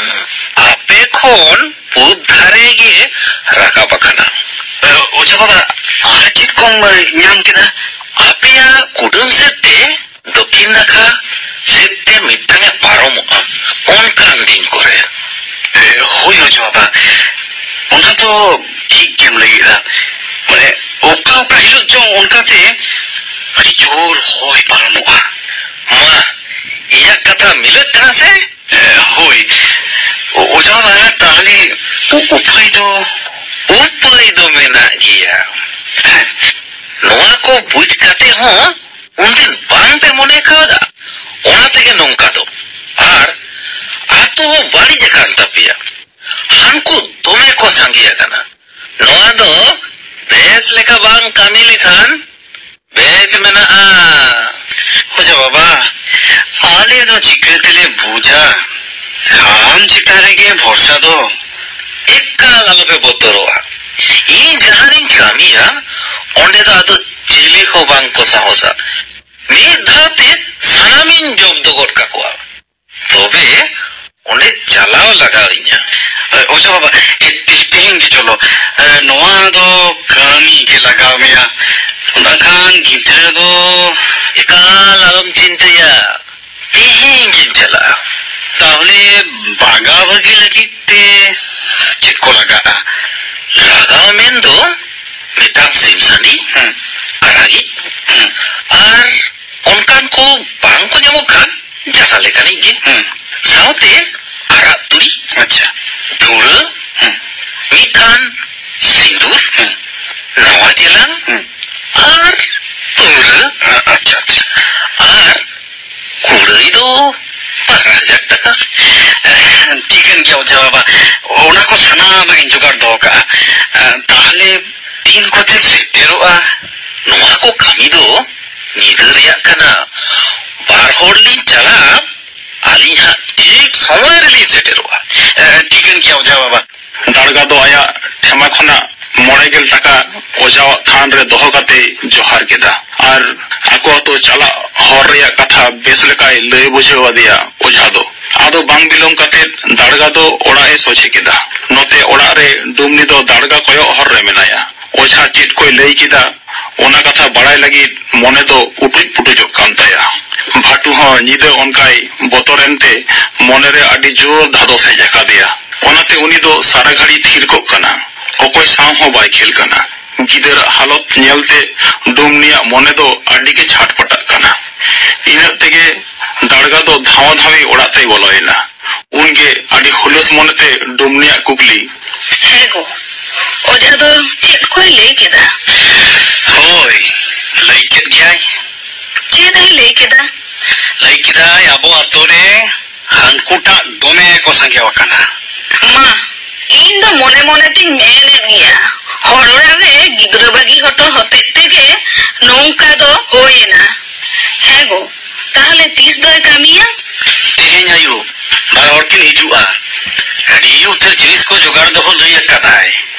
ᱟᱯᱮ ᱠᱷᱚᱱ ᱯᱩᱵ ᱫᱷᱟᱨᱮ ᱜᱮ ᱨᱟᱠᱟᱵ ᱟᱠᱟᱱᱟ᱾ ᱚᱡᱷᱟ ᱵᱟᱵᱟ, ᱟᱨ ᱪᱮᱫ ᱠᱚᱢ ᱧᱟᱢ ᱠᱮᱫᱟ? ᱟᱯᱮᱭᱟᱜ ᱠᱩᱰᱟᱹᱢ ᱥᱮᱫ ᱛᱮ ᱫᱚᱠᱷᱤᱱ ᱱᱟᱠᱷᱟ ᱥᱮᱫ ᱛᱮ ᱢᱤᱫᱴᱟᱝ ᱮ ᱯᱟᱨᱚᱢᱚᱜᱼᱟ, ᱚᱱᱠᱟᱱ ᱫᱤᱱ ᱠᱚᱨᱮ᱾ ᱮ, ᱦᱳᱭ ᱚᱡᱷᱟ ᱵᱟᱵᱟ, ᱚᱱᱟ ᱫᱚ ᱴᱷᱤᱠ ᱜᱮᱢ ᱞᱟᱹᱭ ᱮᱫᱟ᱾ ᱢᱟᱱᱮ, ᱚᱠᱟ ᱚᱠᱟ ᱦᱤᱞᱳᱜ ᱪᱚᱝ ᱚᱱᱠᱟᱛᱮ ᱟᱹᱰᱤ ᱡᱳᱨ ᱦᱚᱭ ᱯᱟᱨᱚᱢᱚᱜᱼᱟ᱾ ᱢᱟ, ᱤᱧᱟᱹᱜ ᱠᱟᱛᱷᱟ ᱢᱤᱞᱟᱹᱜ ᱠᱟᱱᱟ ᱥᱮ? ᱮ, ᱦᱳᱭ᱾ ᱚ-, ᱚᱡᱷᱟ ᱵᱟᱵᱟ, ᱛᱟᱦᱞᱮ ᱩ-, ᱩᱯᱟᱹᱭ ᱫᱚ? ᱩᱯᱟᱹᱭ ᱫᱚ ᱢᱮᱱᱟᱜ ᱜᱮᱭᱟ᱾ ᱦᱮᱸ᱾ ᱱᱚᱣᱟ ᱠᱚ ᱵᱩᱡᱽ ᱠᱟᱛᱮ ᱦᱚᱸ ᱩᱱᱫᱤᱱ ᱵᱟᱝ ᱯᱮ ᱢᱚᱱᱮ ᱠᱟᱣᱫᱟ? ᱚᱱᱟ ᱛᱮᱜᱮ ᱱᱚᱝᱠᱟ ᱫᱚ᱾ ᱟᱨ ᱟᱛᱳ ᱦᱚᱸ ᱵᱟᱹᱲᱤᱡ ᱟᱠᱟᱱ ᱛᱟᱯᱮᱭᱟ᱾ ᱦᱟᱱᱠᱩ ᱫᱚᱢᱮ ᱠᱚ ᱥᱟᱸᱜᱮ ᱟᱠᱟᱱᱟ᱾ ᱱᱚᱣᱟ ᱫᱚ ᱵᱮᱥ ᱞᱮᱠᱟ ᱵᱟᱝ ᱠᱟᱹᱢᱤ ᱞᱮᱠᱷᱟᱱ ᱵᱮᱥ ᱢᱮᱱᱟᱜᱼᱟ᱾ ᱚᱡᱷᱟ ᱵᱟᱵᱟ, ᱟᱞᱮ ᱫᱚ ᱪᱤᱠᱟᱹ ᱛᱮᱞᱮ ᱵᱩᱡᱟ? ᱟᱢ ᱪᱮᱛᱟᱱ ᱨᱮᱜᱮ ᱵᱷᱚᱨᱥᱟ ᱫᱚ᱾ ᱮᱠᱟᱞ ᱟᱞᱚᱯᱮ ᱵᱚᱛᱚᱨᱚᱜᱼᱟ᱾ ᱤᱧ ᱡᱟᱦᱟᱸ ᱨᱤᱧ ᱠᱟᱹᱢᱤᱭᱟ, ᱚᱸᱰᱮ ᱫᱚ ᱟᱫᱚ ᱪᱤᱞᱤ ᱦᱚᱸ ᱵᱟᱝ ᱠᱚ ᱥᱟᱦᱚᱥᱟ᱾ ᱢᱤᱫ ᱫᱷᱟᱣ ᱛᱮ ᱥᱟᱱᱟᱢᱤᱧ ᱡᱚᱵᱫᱚ ᱜᱚᱫ ᱠᱟᱠᱚᱣᱟ᱾ ᱛᱚᱵᱮ ᱚᱸᱰᱮ ᱪᱟᱞᱟᱣ ᱞᱟᱜᱟᱣ ᱤᱧᱟ᱾ ᱮ, ᱚᱡᱷᱟ ᱵᱟᱵᱟ, ᱮ, ᱛᱮ-, ᱛᱮᱦᱮᱧ ᱜᱮ ᱪᱚᱞᱚ᱾ ᱮ, ᱱᱚᱣᱟ ᱫᱚ ᱠᱟᱹᱢᱤ ᱜᱮ ᱞᱟᱜᱟᱣ ᱢᱮᱭᱟ᱾ ᱵᱟᱠᱷᱟᱱ ᱜᱤᱫᱽᱨᱟᱹ ᱫᱚ᱾ ᱮᱠᱟᱞ ᱟᱞᱚᱢ ᱪᱤᱱᱛᱟᱹᱭᱟ, ᱛᱮᱦᱮᱧ ᱜᱤᱧ ᱪᱟᱞᱟᱜᱼᱟ᱾ ᱛᱟᱦᱞᱮ ᱵᱟᱜᱟ ᱵᱷᱟᱹᱜᱤ ᱞᱟᱹᱜᱤᱫ ᱛᱮ ᱪᱮᱫ ᱠᱚ ᱞᱟᱜᱟᱜᱼᱟ? ᱞᱟᱜᱟᱣ ᱢᱮᱱ ᱫᱚ ᱢᱤᱫᱴᱟᱝ ᱥᱤᱢ ᱥᱟᱺᱰᱤ, ᱦᱩᱸ᱾ ᱟᱨᱟᱜᱤᱡ, ᱦᱩᱸ᱾ ᱟᱨ ᱚᱱᱠᱟᱱ ᱠᱚ ᱵᱟᱝ ᱠᱚ ᱧᱟᱢᱚᱜ ᱠᱷᱟᱱ ᱡᱟᱦᱟᱸ ᱞᱮᱠᱟᱱᱤᱡ ᱜᱮ᱾ ᱦᱩᱸ᱾ ᱥᱟᱶᱛᱮ ᱟᱨᱟᱜ ᱛᱩᱲᱤ, ᱟᱪᱪᱷᱟ᱾ ᱫᱷᱩᱲᱟᱹ, ᱦᱩᱸ᱾ ᱢᱤᱫ ᱛᱷᱟᱱ ᱥᱤᱸᱫᱩᱨ, ᱦᱩᱸ᱾ ᱱᱟᱣᱟ ᱪᱮᱞᱟᱝ, ᱦᱩᱸ᱾ ᱟᱨ ᱯᱟᱹᱣᱨᱟᱹ᱾ ᱟ-, ᱟᱪᱪᱷᱟ, ᱟᱪᱪᱷᱟ᱾ ᱟᱨ ᱠᱩᱲᱟᱹᱭ ᱫᱚ ᱵᱟᱨ ᱦᱟᱡᱟᱨ ᱴᱟᱠᱟ᱾ ᱴᱷᱤᱠᱟᱹᱱ ᱜᱮᱭᱟ ᱚᱡᱷᱟ ᱵᱟᱵᱟ, ᱚᱱᱟ ᱠᱚ ᱥᱟᱱᱟᱢᱟᱜ ᱤᱧ ᱡᱚᱜᱟᱲ ᱫᱚᱦᱚ ᱠᱟᱜᱼᱟ᱾ ᱛᱟᱦᱞᱮ ᱛᱤᱱ ᱠᱚᱛᱮᱢ ᱥᱮᱴᱮᱨᱚᱜᱼᱟ? ᱱᱚᱣᱟ ᱠᱚ ᱠᱟᱹᱢᱤ ᱫᱚ ᱧᱤᱫᱟᱹ ᱨᱮᱭᱟᱜ ᱠᱟᱱᱟ᱾ ᱵᱟᱨ ᱦᱚᱲ ᱞᱤᱧ ᱪᱟᱞᱟᱜᱼᱟ, ᱟᱹᱞᱤᱧ ᱦᱟᱸᱜ ᱴᱷᱤᱠ ᱥᱚᱢᱚᱭ ᱨᱮᱞᱤᱧ ᱥᱮᱴᱮᱨᱚᱜᱼᱟ᱾ ᱮ, ᱴᱷᱤᱠᱟᱹᱱ ᱜᱮᱭᱟ ᱚᱡᱷᱟ ᱵᱟᱵᱟ᱾ ᱫᱟᱲᱜᱟ ᱫᱚ ᱟᱭᱟᱜ ᱴᱷᱮᱢᱟ ᱠᱷᱚᱱᱟᱜ ᱢᱚᱬᱮ ᱜᱮᱞ ᱴᱟᱠᱟ ᱚᱡᱷᱟᱣᱟᱜ ᱛᱷᱟᱱ ᱨᱮ ᱫᱚᱦᱚ ᱠᱟᱛᱮᱭ ᱡᱚᱦᱟᱨ ᱠᱮᱫᱟ ᱟᱨ ᱟᱠᱚ ᱟᱛᱳ ᱪᱟᱞᱟᱜ ᱦᱚᱨ ᱨᱮᱭᱟᱜ ᱠᱟᱛᱷᱟ ᱵᱮᱥ ᱞᱮᱠᱟᱭ ᱞᱟᱹᱭ ᱵᱩᱡᱷᱟᱹᱣ ᱟᱫᱮᱭᱟ ᱚᱡᱷᱟ ᱫᱚ᱾ ᱟᱫᱚ ᱵᱟᱝ ᱵᱤᱞᱚᱢ ᱠᱟᱛᱮ ᱫᱟᱲᱜᱟ ᱫᱚ ᱚᱲᱟᱜ ᱮ ᱥᱚᱡᱷᱮ ᱠᱮᱫᱟ᱾ ᱱᱚᱛᱮ ᱚᱲᱟᱜ ᱨᱮ ᱰᱩᱢᱱᱤ ᱫᱚ ᱫᱟᱲᱜᱟ ᱠᱚᱭᱚᱜ ᱦᱚᱨ ᱨᱮ ᱢᱮᱱᱟᱭᱟ᱾ ᱚᱡᱷᱟ ᱪᱮᱫ ᱠᱚᱭ ᱞᱟᱹᱭ ᱠᱮᱫᱟ, ᱚᱱᱟ ᱠᱟᱛᱷᱟ ᱵᱟᱲᱟᱭ ᱞᱟᱹᱜᱤᱫ ᱢᱚᱱᱮ ᱫᱚ ᱩᱴᱩᱡ ᱯᱩᱴᱩᱡᱚᱜ ᱠᱟᱱ ᱛᱟᱭᱟ᱾ ᱵᱷᱟᱴᱩ ᱦᱚᱸ ᱧᱤᱫᱟᱹ ᱚᱱᱠᱟᱭ ᱵᱚᱛᱚᱨ ᱮᱱᱛᱮ ᱢᱚᱱᱮᱨᱮ ᱟᱹᱰᱤ ᱡᱳᱨ ᱫᱷᱟᱫᱚᱥ ᱦᱮᱡ ᱟᱠᱟᱫᱮᱭᱟ᱾ ᱚᱱᱟᱛᱮ ᱩᱱᱤ ᱫᱚ ᱥᱟᱨᱟ ᱜᱷᱟᱹᱲᱤ ᱛᱷᱤᱨ ᱠᱚᱜ ᱠᱟᱱᱟ᱾ ᱚᱠᱚᱭ ᱥᱟᱶ ᱦᱚᱸ ᱵᱟᱭ ᱠᱷᱮᱞ ᱠᱟᱱᱟ᱾ ᱜᱤᱫᱟᱹᱨᱟᱜ ᱦᱟᱞᱚᱛ ᱧᱮᱞᱛᱮ ᱰᱩᱢᱱᱤᱭᱟᱜ ᱢᱚᱱᱮ ᱫᱚ ᱟᱹᱰᱤ ᱜᱮ ᱪᱷᱟᱴᱯᱟᱴᱟᱜ ᱠᱟᱱᱟ᱾ ᱤᱱᱟᱹᱜ ᱛᱮᱜᱮ ᱫᱟᱲᱜᱟ ᱫᱚ ᱫᱷᱟᱣᱟ ᱫᱷᱟᱣᱤ ᱚᱲᱟᱜ ᱛᱮᱭ ᱵᱚᱞᱚᱭᱮᱱᱟ᱾ ᱩᱱᱜᱮ ᱟᱹᱰᱤ ᱦᱩᱞᱟᱹᱥ ᱢᱚᱱᱮᱛᱮ ᱰᱩᱢᱱᱤᱭᱟᱜ ᱠᱩᱠᱞᱤ᱾ ᱦᱮᱸ ᱜᱚ, ᱚᱡᱷᱟ ᱫᱚ ᱪᱮᱫ ᱠᱚᱭ ᱞᱟᱹᱭ ᱠᱮᱫᱟ? ᱦᱳᱭ, ᱞᱟᱹᱭ ᱠᱮᱫ ᱜᱮᱭᱟᱭ᱾ ᱪᱮᱫ ᱮ ᱞᱟᱹᱭ ᱠᱮᱫᱟ? ᱞᱟᱹᱭ ᱠᱮᱫᱟᱭ, ᱟᱵᱚ ᱟᱛᱳ ᱨᱮ ᱦᱟᱹᱱᱠᱩᱴᱟᱜ ᱫᱚᱢᱮ ᱠᱚ ᱥᱟᱸᱜᱮ ᱟᱠᱟᱱᱟ᱾ ᱢᱟ, ᱤᱧ ᱫᱚ ᱢᱚᱱᱮ ᱢᱚᱱᱮ ᱛᱤᱧ ᱢᱮᱱᱮᱫ ᱜᱮᱭᱟ, ᱦᱚᱲ ᱚᱲᱟᱜ ᱨᱮ ᱜᱤᱫᱽᱨᱟᱹ ᱵᱟᱹᱜᱤ ᱦᱚᱴᱚ ᱦᱚᱛᱮᱡ ᱛᱮᱜᱮ ᱱᱚᱝᱠᱟ ᱫᱚ ᱦᱩᱭᱮᱱᱟ᱾ ᱦᱮᱸ ᱜᱚ, ᱛᱟᱦᱞᱮ ᱛᱤᱥ ᱫᱚᱭ ᱠᱟᱹᱢᱤᱭᱟ? ᱛᱮᱦᱮᱧ ᱟᱹᱭᱩᱵ ᱵᱟᱨ ᱦᱚᱲ ᱠᱤᱱ ᱦᱤᱡᱩᱜᱼᱟ᱾ ᱟᱹᱰᱤ ᱩᱛᱟᱹᱨ ᱡᱤᱱᱤᱥ ᱠᱚ ᱡᱚᱜᱟᱲ ᱫᱚᱦᱚ ᱞᱟᱹᱭ ᱟᱠᱟᱫᱟᱭ᱾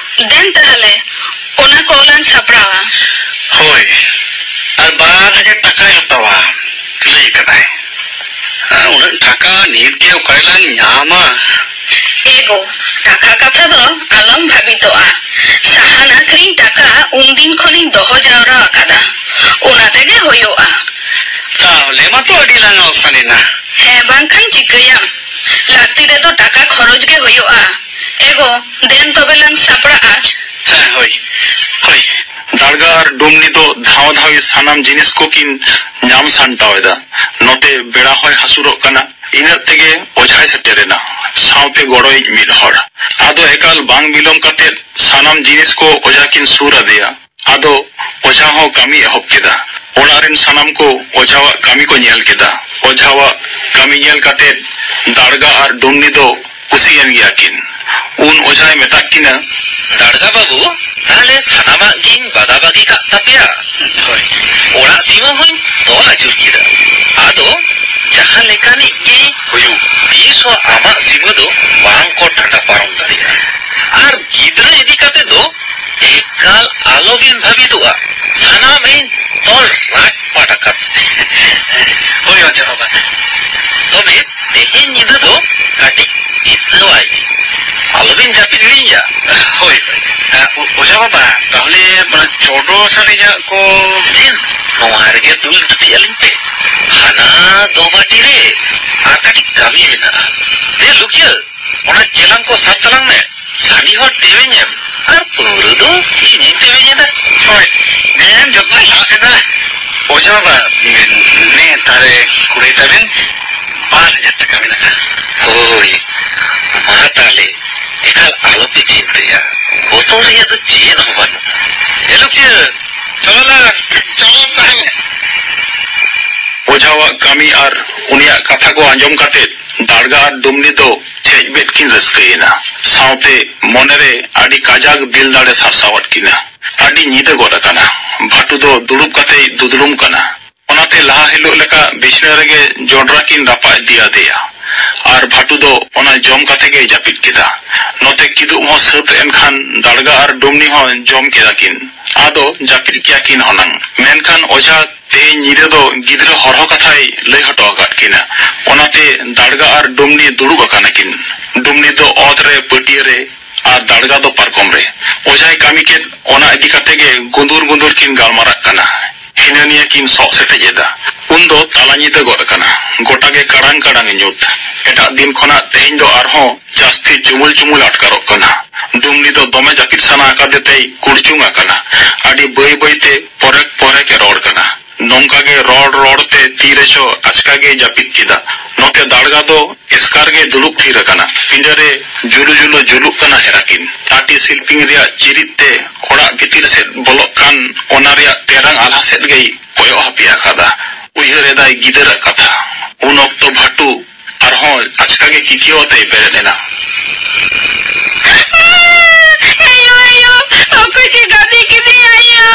ᱫᱮᱱ ᱛᱟᱦᱞᱮ, ᱚᱱᱟ ᱠᱚ ᱞᱟᱝ ᱥᱟᱯᱲᱟᱣᱟ᱾ ᱦᱳᱭ, ᱟᱨ ᱵᱟᱨ ᱦᱟᱡᱟᱨ ᱴᱟᱠᱟᱭ ᱦᱟᱛᱟᱣᱟ ᱞᱟᱹᱭ ᱟᱠᱟᱫᱟᱭ᱾ ᱟᱨ ᱩᱱᱟᱹᱜ ᱴᱟᱠᱟ ᱱᱤᱛ ᱜᱮ ᱚᱠᱟ ᱨᱮᱞᱟᱝ ᱧᱟᱢᱟ? ᱮ ᱜᱚ, ᱴᱟᱠᱟ ᱠᱟᱛᱷᱟ ᱫᱚ ᱟᱞᱚᱢ ᱵᱷᱟᱵᱤᱛᱚᱜᱼᱟ᱾ ᱥᱟᱦᱟᱱ ᱟᱹᱠᱷᱨᱤᱧ ᱴᱟᱠᱟ ᱩᱱᱫᱤᱱ ᱠᱷᱚᱱᱤᱧ ᱫᱚᱦᱚ ᱡᱟᱣᱨᱟ ᱟᱠᱟᱫᱟ, ᱚᱱᱟ ᱛᱮᱜᱮ ᱦᱩᱭᱩᱜᱼᱟ᱾ ᱛᱟᱦᱞᱮ ᱢᱟᱛᱚ ᱟᱹᱰᱤ ᱞᱟᱝ ᱟᱣᱥᱟᱱ ᱮᱱᱟ᱾ ᱦᱮᱸ, ᱵᱟᱝᱠᱷᱟᱱ ᱪᱤᱠᱟᱹᱭᱟᱢ? ᱞᱟᱹᱠᱛᱤ ᱨᱮᱫᱚ ᱴᱟᱠᱟ ᱠᱷᱚᱨᱚᱪ ᱜᱮ ᱦᱩᱭᱩᱜᱼᱟ᱾ ᱮ ᱜᱚ, ᱫᱮᱱ ᱛᱚᱵᱮ ᱞᱟᱝ ᱥᱟᱯᱲᱟᱜᱼᱟ᱾ ᱦᱮᱸ, ᱦᱳᱭ, ᱦᱳᱭ᱾ ᱫᱟᱲᱜᱟ ᱟᱨ ᱰᱩᱢᱱᱤ ᱫᱚ ᱫᱷᱟᱣᱟ ᱫᱷᱟᱣᱤ ᱥᱟᱱᱟᱢ ᱡᱤᱱᱤᱥ ᱠᱚᱠᱤᱱ ᱧᱟᱢ ᱥᱟᱢᱴᱟᱣ ᱮᱫᱟ᱾ ᱱᱚᱛᱮ ᱵᱮᱲᱟ ᱦᱚᱸᱭ ᱦᱟᱹᱥᱩᱨᱚᱜ ᱠᱟᱱᱟ᱾ ᱤᱱᱟᱹᱜ ᱛᱮᱜᱮ ᱚᱡᱷᱟᱭ ᱥᱮᱴᱮᱨᱮᱱᱟ, ᱥᱟᱶᱛᱮ ᱜᱚᱲᱚᱭᱤᱡ ᱢᱤᱫ ᱦᱚᱲ᱾ ᱟᱫᱚ ᱮᱠᱟᱞ ᱵᱟᱝ ᱵᱤᱞᱚᱢ ᱠᱟᱛᱮ ᱥᱟᱱᱟᱢ ᱡᱤᱱᱤᱥ ᱠᱚ ᱚᱡᱷᱟ ᱠᱤᱱ ᱥᱩᱨ ᱟᱫᱮᱭᱟ᱾ ᱟᱫᱚ ᱚᱡᱷᱟ ᱦᱚᱸ ᱠᱟᱹᱢᱤ ᱮᱦᱚᱵ ᱠᱮᱫᱟ᱾ ᱚᱲᱟᱜ ᱨᱮᱱ ᱥᱟᱱᱟᱢ ᱠᱚ ᱚᱡᱷᱟᱣᱟᱜ ᱠᱟᱹᱢᱤ ᱠᱚ ᱧᱮᱞ ᱠᱮᱫᱟ᱾ ᱚᱡᱷᱟᱣᱟᱜ ᱠᱟᱹᱢᱤ ᱧᱮᱞ ᱠᱟᱛᱮ ᱫᱟᱲᱜᱟ ᱟᱨ ᱰᱩᱢᱱᱤ ᱫᱚ ᱠᱩᱥᱤᱭᱮᱱ ᱜᱮᱭᱟ ᱠᱤᱱ᱾ ᱩᱱ ᱚᱡᱷᱟᱭ ᱢᱮᱛᱟᱫ ᱠᱤᱱᱟ, ᱫᱟᱲᱜᱟ ᱵᱟᱹᱵᱩ, ᱛᱟᱦᱞᱮ ᱥᱟᱱᱟᱢᱟᱜ ᱜᱤᱧ ᱵᱟᱫᱟ ᱵᱟᱹᱜᱤ ᱠᱟᱜ ᱛᱟᱯᱮᱭᱟ᱾ ᱦᱳᱭ᱾ ᱚᱲᱟᱜ ᱥᱤᱢᱟᱹ ᱦᱚᱸᱧ ᱛᱚᱞ ᱟᱹᱪᱩᱨ ᱠᱮᱫᱟ᱾ ᱟᱫᱚ ᱡᱟᱦᱟᱸ ᱞᱮᱠᱟᱱᱤᱡ ᱜᱮ ᱦᱩᱭᱩᱜ, ᱛᱤᱥ ᱦᱚᱸ ᱟᱢᱟᱜ ᱥᱤᱢᱟᱹ ᱫᱚ ᱵᱟᱝ ᱠᱚ ᱴᱟᱸᱰᱟ ᱯᱟᱨᱚᱢ ᱫᱟᱲᱮᱭᱟᱜᱼᱟ᱾ ᱟᱨ ᱜᱤᱫᱽᱨᱟᱹ ᱤᱫᱤ ᱠᱟᱛᱮ ᱫᱚ ᱮᱠᱟᱞ ᱟᱞᱚᱵᱤᱱ ᱵᱷᱟᱹᱵᱤᱛᱚᱜᱼᱟ, ᱥᱟᱱᱟᱢ ᱤᱧ ᱛᱚᱞ ᱨᱟᱡᱽ ᱯᱟᱴ ᱟᱠᱟᱫ᱾ ᱦᱳᱭ ᱚᱡᱷᱟ ᱵᱟᱵᱟ᱾ ᱛᱚᱵᱮ ᱛᱮᱦᱮᱧ ᱧᱤᱫᱟᱹ ᱫᱚ ᱠᱟᱹᱴᱤᱡ ᱫᱤᱥᱟᱹᱣᱟᱭ ᱵᱤᱱ᱾ ᱟᱞᱚᱵᱤᱱ ᱡᱟᱹᱯᱤᱫ ᱦᱤᱲᱤᱧᱟ᱾ ᱦᱳᱭ, ᱦᱳᱭ᱾ ᱟ, ᱚ-, ᱚᱡᱷᱟ ᱵᱟᱵᱟ, ᱛᱟᱦᱚᱞᱮ ᱢᱟᱱᱮ ᱪᱚᱰᱚᱨ ᱥᱟᱰᱮ ᱧᱟᱜ ᱠᱚ? ᱫᱮᱱ, ᱱᱚᱣᱟ ᱨᱮᱜᱮ ᱫᱩᱞ ᱡᱩᱴᱤᱡ ᱟᱹᱞᱤᱧ ᱯᱮ᱾ ᱦᱟᱱᱟ ᱫᱚ ᱵᱟᱹᱴᱤ ᱨᱮ ᱟᱨ ᱠᱟᱹᱴᱤᱡ ᱠᱟᱹᱢᱤ ᱢᱮᱱᱟᱜᱼᱟ᱾ ᱫᱮ ᱞᱩᱠᱷᱤᱭᱟᱹ, ᱚᱱᱟ ᱪᱮᱞᱟᱝ ᱠᱚ ᱥᱟᱵ ᱛᱟᱞᱟᱝ ᱢᱮ᱾ ᱥᱟᱺᱰᱤ ᱦᱚᱲ ᱴᱮᱣᱮᱧᱮᱢ ᱟᱨ ᱯᱟᱹᱣᱨᱟᱹ ᱫᱚ ᱤᱧᱤᱧ ᱴᱮᱣᱮᱧ ᱮᱫᱟ᱾ ᱦᱳᱭ, ᱫᱮᱱ ᱡᱚᱛᱚᱧ ᱥᱟᱵ ᱮᱫᱟ᱾ ᱚᱡᱷᱟ ᱵᱟᱵᱟ, ᱱᱮ ᱛᱟᱦᱞᱮ ᱠᱩᱲᱟᱹᱭ ᱛᱟᱵᱮᱱ ᱵᱟᱨ ᱦᱟᱡᱟᱨ ᱴᱟᱠᱟ ᱢᱮᱱᱟᱜᱼᱟ᱾ ᱦᱳᱭ, ᱢᱟ ᱛᱟᱦᱞᱮ, ᱮᱠᱟᱞ ᱟᱞᱚᱯᱮ ᱪᱤᱱᱛᱟᱹᱭᱟ, ᱵᱚᱛᱚᱨ ᱨᱮᱭᱟᱜ ᱫᱚ ᱪᱮᱫ ᱦᱚᱸ ᱵᱟᱹᱱᱩᱜᱼᱟ᱾ ᱮ ᱞᱩᱠᱷᱤᱭᱟᱹ, ᱪᱚᱞᱚ ᱞᱟᱝ, ᱪᱚᱞᱚ ᱛᱟᱦᱞᱮ᱾ ᱚᱡᱷᱟᱣᱟᱜ ᱠᱟᱹᱢᱤ ᱟᱨ ᱩᱱᱤᱭᱟᱜ ᱠᱟᱛᱷᱟ ᱠᱚ ᱟᱸᱡᱚᱢ ᱠᱟᱛᱮ ᱫᱟᱲᱜᱟ ᱟᱨ ᱰᱩᱢᱱᱤ ᱫᱚ ᱪᱮᱡ ᱵᱮᱫ ᱠᱤᱱ ᱨᱟᱹᱥᱠᱟᱹᱭᱮᱱᱟ᱾ ᱥᱟᱶᱛᱮ ᱢᱚᱱᱮᱨᱮ ᱟᱹᱰᱤ ᱠᱟᱡᱟᱠ ᱫᱤᱞ ᱫᱟᱲᱮ ᱥᱟᱨᱥᱟᱣᱟᱫ ᱠᱤᱱᱟ᱾ ᱟᱹᱰᱤ ᱧᱤᱫᱟᱹ ᱜᱚᱫ ᱟᱠᱟᱱᱟ᱾ ᱵᱷᱟᱴᱩ ᱫᱚ ᱫᱩᱲᱩᱵ ᱠᱟᱛᱮᱭ ᱫᱩᱫᱲᱩᱢ ᱠᱟᱱᱟ᱾ ᱚᱱᱟᱛᱮ ᱞᱟᱦᱟ ᱦᱤᱞᱳᱜ ᱞᱮᱠᱟ ᱵᱤᱪᱷᱱᱟᱹ ᱨᱮᱜᱮ ᱡᱚᱸᱰᱨᱟ ᱠᱤᱱ ᱨᱟᱯᱟᱜ ᱤᱫᱤ ᱟᱫᱮᱭᱟ ᱟᱨ ᱵᱷᱟᱴᱩ ᱫᱚ ᱚᱱᱟ ᱡᱚᱢ ᱠᱟᱛᱮ ᱜᱮᱭ ᱡᱟᱹᱯᱤᱫ ᱠᱮᱫᱟ᱾ ᱱᱚᱛᱮ ᱠᱤᱫᱩᱵ ᱦᱚᱸ ᱥᱟᱹᱛ ᱮᱱ ᱠᱷᱟᱱ ᱫᱟᱲᱜᱟ ᱟᱨ ᱰᱩᱢᱱᱤ ᱦᱚᱸ ᱡᱚᱢ ᱠᱮᱫᱟ ᱠᱤᱱ᱾ ᱟᱫᱚ ᱡᱟᱹᱯᱤᱫ ᱠᱮᱭᱟ ᱠᱤᱱ ᱦᱩᱱᱟᱹᱝ᱾ ᱢᱮᱱᱠᱷᱟᱱ ᱚᱡᱷᱟ ᱛᱮᱦᱮᱧ ᱧᱤᱫᱟᱹ ᱫᱚ ᱜᱤᱫᱽᱨᱟᱹ ᱦᱚᱨᱦᱚ ᱠᱟᱛᱷᱟᱭ ᱞᱟᱹᱭ ᱦᱚᱴᱚ ᱟᱠᱟᱫ ᱠᱤᱱᱟ᱾ ᱚᱱᱟᱛᱮ ᱫᱟᱲᱜᱟ ᱟᱨ ᱰᱩᱢᱱᱤ ᱫᱩᱲᱩᱵ ᱟᱠᱟᱱᱟ ᱠᱤᱱ᱾ ᱰᱩᱢᱱᱤ ᱫᱚ ᱚᱛ ᱨᱮ ᱯᱟᱹᱴᱭᱟᱹ ᱨᱮ ᱟᱨ ᱫᱟᱲᱜᱟ ᱫᱚ ᱯᱟᱨᱠᱚᱢ ᱨᱮ᱾ ᱚᱡᱷᱟᱭ ᱠᱟᱹᱢᱤ ᱠᱮᱫ, ᱚᱱᱟ ᱤᱫᱤ ᱠᱟᱛᱮ ᱜᱮ ᱜᱩᱸᱫᱩᱨ ᱜᱩᱸᱫᱩᱨ ᱠᱤᱱ ᱜᱟᱞᱢᱟᱨᱟᱜ ᱠᱟᱱᱟ᱾ ᱦᱤᱱᱟᱹ ᱱᱤᱭᱟᱹ ᱠᱤᱱ ᱥᱚᱜ ᱥᱮᱴᱮᱡ ᱮᱫᱟ᱾ ᱩᱱ ᱫᱚ ᱛᱟᱞᱟ ᱧᱤᱫᱟᱹ ᱜᱚᱫ ᱟᱠᱟᱱᱟ᱾ ᱜᱚᱴᱟ ᱜᱮ ᱠᱟᱲᱟᱝ ᱠᱟᱲᱟᱝ ᱧᱩᱛ᱾ ᱮᱴᱟᱜ ᱫᱤᱱ ᱠᱷᱚᱱᱟᱜ ᱛᱮᱦᱮᱧ ᱫᱚ ᱟᱨᱦᱚᱸ ᱡᱟᱹᱥᱛᱤ ᱪᱩᱢᱩᱞ ᱪᱩᱢᱩᱞ ᱟᱴᱠᱟᱨᱚᱜ ᱠᱟᱱᱟ᱾ ᱰᱩᱢᱱᱤ ᱫᱚ ᱫᱚᱢᱮ ᱡᱟᱹᱯᱤᱫ ᱥᱟᱱᱟ ᱟᱠᱟᱫᱮ ᱛᱮᱭ ᱠᱩᱲᱪᱩᱝ ᱟᱠᱟᱱᱟ᱾ ᱟᱹᱰᱤ ᱵᱟᱹᱭ ᱵᱟᱹᱭ ᱛᱮ ᱯᱚᱨᱮᱠ ᱯᱚᱨᱮᱠ ᱮ ᱨᱚᱲ ᱠᱟᱱᱟ᱾ ᱱᱚᱝᱠᱟ ᱜᱮ ᱨᱚᱲ ᱨᱚᱲ ᱛᱮ ᱛᱤ ᱨᱮᱪᱚ ᱟᱪᱠᱟ ᱜᱮᱭ ᱡᱟᱹᱯᱤᱫ ᱠᱮᱫᱟ᱾ ᱱᱚᱛᱮ ᱫᱟᱲᱜᱟ ᱫᱚ ᱮᱥᱠᱟᱨ ᱜᱮ ᱫᱩᱲᱩᱵ ᱛᱷᱤᱨ ᱟᱠᱟᱱᱟ᱾ ᱯᱤᱸᱰᱟᱹ ᱨᱮ ᱡᱩᱞᱩ ᱡᱩᱞᱩ ᱡᱩᱞᱩᱜ ᱠᱟᱱᱟ ᱦᱮᱨᱟᱠᱤᱱ᱾ ᱴᱟᱴᱤ ᱥᱤᱞᱯᱤᱧ ᱨᱮᱭᱟᱜ ᱪᱤᱨᱤᱫ ᱛᱮ ᱚᱲᱟᱜ ᱵᱷᱤᱛᱤᱨ ᱥᱮᱫ ᱵᱚᱞᱚᱜ ᱠᱟᱱ ᱚᱱᱟ ᱨᱮᱭᱟᱜ ᱛᱮᱨᱟᱝ ᱟᱞᱦᱟ ᱥᱮᱫ ᱜᱮᱭ ᱠᱚᱭᱚᱜ ᱦᱟᱹᱯᱤ ᱟᱠᱟᱫᱟ᱾ ᱩᱭᱦᱟᱹᱨ ᱮᱫᱟᱭ ᱜᱤᱫᱟᱹᱨᱟᱜ ᱠᱟᱛᱷᱟ᱾ ᱩᱱ ᱚᱠᱛᱚ ᱵᱷᱟᱴᱩ ᱟᱨᱦᱚᱸ ᱟᱪᱠᱟ ᱜᱮ ᱠᱤᱠᱤᱭᱟᱹᱣ ᱟᱛᱮᱭ ᱵᱮᱨᱮᱫ ᱮᱱᱟ᱾ ᱟᱭᱳ, ᱟᱭᱳ, ᱚᱠᱚᱭ ᱪᱚᱭ ᱫᱟᱹᱵᱤ ᱠᱤᱫᱤᱧᱟ, ᱟᱭᱳ᱾